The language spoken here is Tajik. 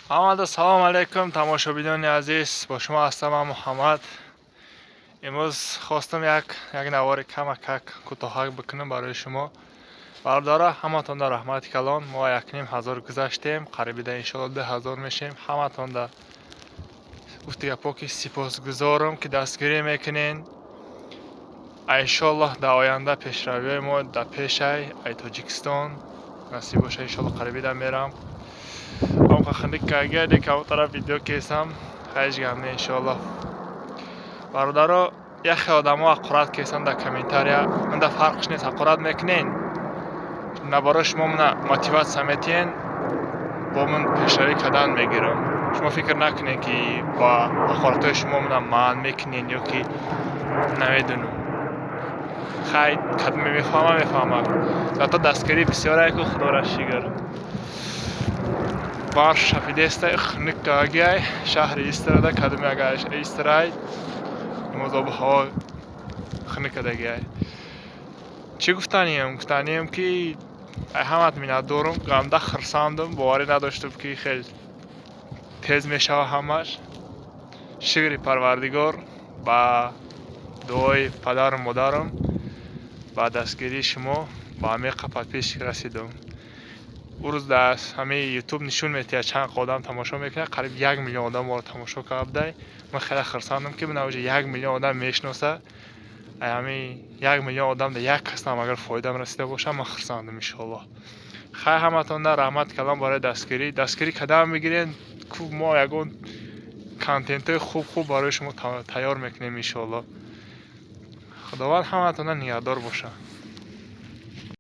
Ҳамада салом алейкум, тамошобинони азиз, бо шумо ҳастам ман, Муҳаммад. Имрӯз хостам як навори камакак кӯтоҳак бикунам барои шумо. Бародаро, ҳаматонда раҳмати калон. Мо 1500 гузаштем, қарибида, иншоалло, 2000 мешем. Ҳаматонда гуфти гапҳо ки сипосгузорам, ки дастгирӣ мекунен. Иншоаллоҳ, дар оянда пешравиҳои мо дар пешай. Ай Тоҷикистон насиб боша, иншоалло, қарибида мерам. Хандик тараф видео кесам, ҳеҷ гап не, иншоаллоҳ. Бародаро, як хел одамо ҳақорат кесам дар комментария. Манда фарқш нест, ҳақорат мекунен, на барои шумо мана мотиватсия метиҳен, бо ман пешравӣ кардан мегирам. Шумо фикр накунед, ки ба ҳақоратҳои шумо мана манъ мекунен ё ки намедонам. Хай, кадме мефаҳма, мефаҳмад. Зато дастгирӣ бисёре ку, худоро шукр. Барф шапидеста, хунук кагиай шаҳри Истрада. Кадме агар Истрай, имрӯз обу ҳаво хунук кардагиай. Чӣ гуфтанием? Гуфтанием, ки ай ҳамат миннатдорум, ганда хурсандам. Боварӣ надоштам, ки хел тез мешава ҳамаш. Шукри Парвардигор, ба дуои падару модарам, ба дастгирии шумо ба ҳамин подписчик расидам. Ӯ рӯз дар ҳамаи Ютуб нишон медиҳад, чанд одам тамошо мекунад. Қариб 1 миллион одам моро тамошо карда. Ман хеле хурсандам, ки мана уже 1 миллион одам мешиноса. Ай ҳамин 1 миллион одам дар як касам агар фоидам расида бошад, ман хурсандам, иншоаллоҳ. Хай, ҳаматонда раҳмат калом барои дастгирӣ. Дастгирӣ кардам мегирен ку, мо ягон контентҳои хуб хуб барои шумо тайёр мекунем, иншоаллоҳ. Худованд ҳаматонда нигаҳдор бошад.